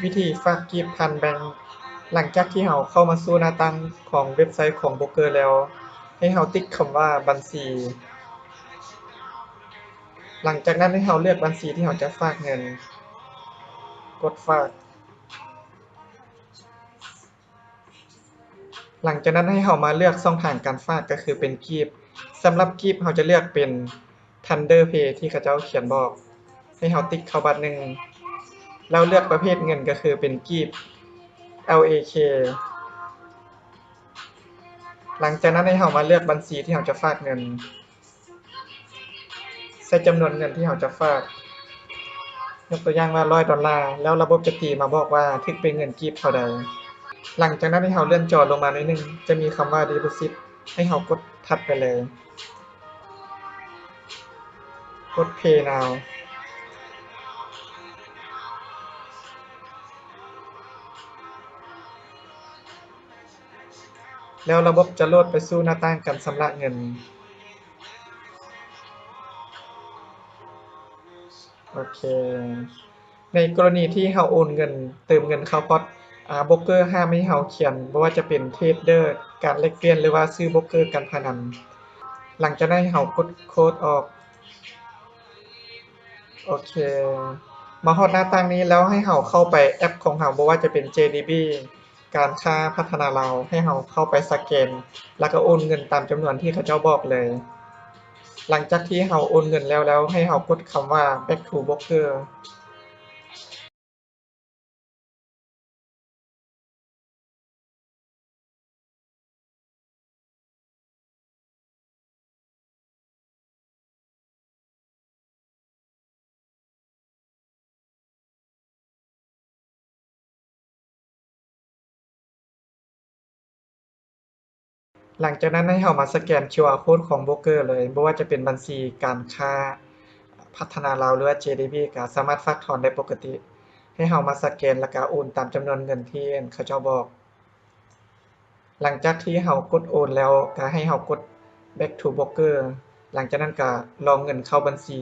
ວິທີຝາກກີບຜ່ານແບັງ. ຫຼັງຈາກທີ່ເຮົາເຂົ້າມາສູ່ໜ້າຕ່າງຂອງເວັບໄຊຂອງໂບຣກເກີແລ້ວ, ໃຫ້ເຮົາຕິກຄຳວ່າບັນຊີ. ຫຼັງຈາກນັ້ນໃຫ້ເຮົາເລືອກບັນຊີທີ່ເຮົາຈະຝາກເງິນ, ກົດຝາກ. ຫຼັງຈາກນັ້ນໃຫ້ເຮົາມາເລືອກຊ່ອງທາງການຝາກ ກໍຄືເປັນກີບ. ສຳລັບກີບເຮົາຈະເລືອກເປັນ Thunder Pay ທີ່ເຂົາເຈົ້າຂຽນບອກ, ໃຫ້ເຮົາຕິກເຂົ້າບາດໜຶ່ງ ແລ້ວເລືອກປະເພດເງິນ ກໍຄືເປັນກີບ LAK. ຫຼັງຈາກນັ້ນໃຫ້ເຮົາມາເລືອກບັນຊີທີ່ເຮົາຈະຝາກເງິນ. ໃສ່ຈຳນວນເງິນທີ່ເຮົາຈະຝາກ, ຍົກຕົວຢ່າງວ່າຮ້ອຍດອນລາ, ແລ້ວລະບົບຈະຕີມາບອກວ່າຖືກເປັນເງິນກີບເທົ່າໃດ. ຫຼັງຈາກນັ້ນໃຫ້ເຮົາເລື່ອນຈໍລົງມາໜ້ອຍໜຶ່ງ, ຈະມີຄຳວ່າ Deposit ໃຫ້ເຮົາກົດຖັດໄປເລີຍ, ກົດ Pay Now. ແລ້ວລະບົບຈະໂຫຼດໄປສູ່ໜ້າຕ່າງການຊຳລະເງິນ. ໂອເຄ, ໃນກໍລະນີທີ່ເຮົາໂອນເງິນ, ເຕີມເງິນເຂົ້າພອດ, ອາ, ໂບຣກເກີຫ້າມໃຫ້ເຮົາຂຽນ ບໍ່ວ່າຈະເປັນ Trader, ການແລກປ່ຽນ ຫຼືວ່າຊື່ໂບຣກເກີການພະນັນ. ຫຼັງຈາກນັ້ນໃຫ້ເຮົາກົດ Close ອອກ. ໂອເຄ, ມາຮອດໜ້າຕ່າງນີ້ແລ້ວໃຫ້ເຮົາເຂົ້າໄປແອັບຂອງເຮົາ, ບໍ່ວ່າຈະເປັນ JDB, ການຄ້າພັດທະນາລາວ, ໃຫ້ເຮົາເຂົ້າໄປສະແກນ ແລ້ວກໍໂອນເງິນຕາມຈຳນວນທີ່ເຂົາເຈົ້າບອກເລີຍ. ຫຼັງຈາກທີ່ເຮົາໂອນເງິນແລ້ວ, ແລ້ວໃຫ້ເຮົາກົດຄຳວ່າ Back to Broker. ຫຼັງຈາກນັ້ນໃຫ້ເຮົາມາສະແກນ QR code ຂອງໂບຣກເກີເລີຍ, ບໍ່ວ່າຈະເປັນບັນຊີການຄ້າພັດທະນາລາວ ຫຼືວ່າ JDB ກໍສາມາດຝາກຖອນໄດ້ປົກກະຕິ. ໃຫ້ເຮົາມາສະແກນ ແລ້ວກໍໂອນຕາມຈຳນວນເງິນທີ່ເຂົາເຈົ້າບອກ. ຫຼັງຈາກທີ່ເຮົາກົດໂອນແລ້ວ, ກໍໃຫ້ເຮົາກົດ Back to Broker. ຫຼັງຈາກນັ້ນກໍລໍເງິນເຂົ້າບັນຊີ.